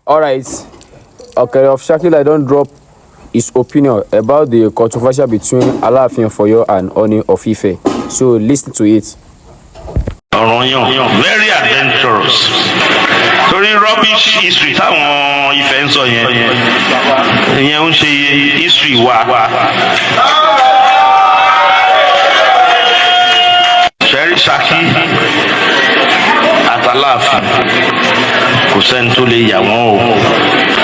Alright, Okere of Shaki don drop his opinion about the controversy between Alaafin of Oyo and Ooni of Ife. So listen to it. Ọ̀rànyàn very adventurous, torí rubbish history táwọn Ifẹ̀ ń sọ yẹn, ìyẹn ń ṣe history wa. Ṣẹ́rí Ṣakí àtàláàfin, kò sẹ́ni tó lè yà wọ́n o.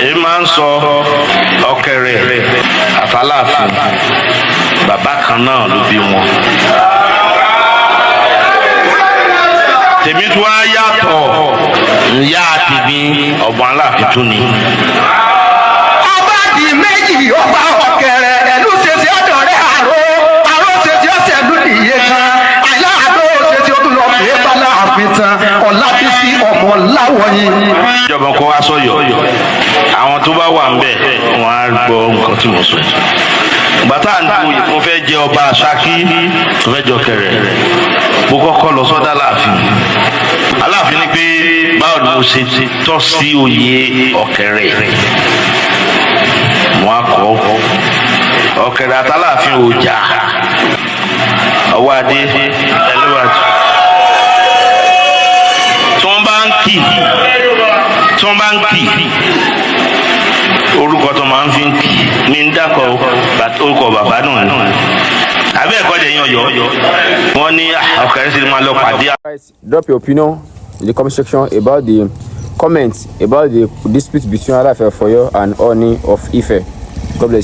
Èmi máa ń sọ, Ọ̀kẹ́rẹ́ àtàláàfin, bàbá kan náà ló bí wọn. Tèmi tún á yàtọ̀, ìyá tèmi ọ̀bọ̀n Aláàfin tún ni. Ọba di méjì, ọba Ọ̀kẹ́rẹ́ ẹ̀lú ṣèṣe ọ̀dọ̀ rẹ̀, àrò àrò ṣèṣe ọ̀sẹ̀ ló nìyẹn kan àyà àdó ṣèṣe ọdún lọ pé bala àfitàn Ọ̀làbísí ọmọ láwọ̀yìn. Ìjọba kó wá sọ̀yọ̀, àwọn tó bá wà ńbẹ̀, wọ́n á gbọ́ nǹkan tí mo sọ yìí. Bàtà ń du, mo fẹ́ jẹ ọba Ṣakí, mo fẹ́ jọ Kẹrẹ, mo kọ́kọ́ lọ sọ́dọ̀ Aláàfin. Aláàfin ni pé báwo ni mo ṣe tọ́ sí oyè Ọ̀kẹ́rẹ́. Mo á kọ́ Ọ̀kẹ́rẹ́ àtàláàfin ò jà, ọwọ́ adé ẹlẹ́wàjú tí wọ́n bá ń kì, tí wọ́n bá ń kì, orúkọ tó máa ń fi ń kì ní ń dákọ̀ orúkọ bàbá náà ni àbẹ́ ẹ̀kọ́ dẹ̀ yan Ọ̀yọ́, wọ́n ní Ọ̀kẹ́rẹ́ sì máa lọ pàdé. Alright, drop your opinion in the comment section about the comment about the dispute between Alaafin of Oyo and Ooni of Ife. God bless.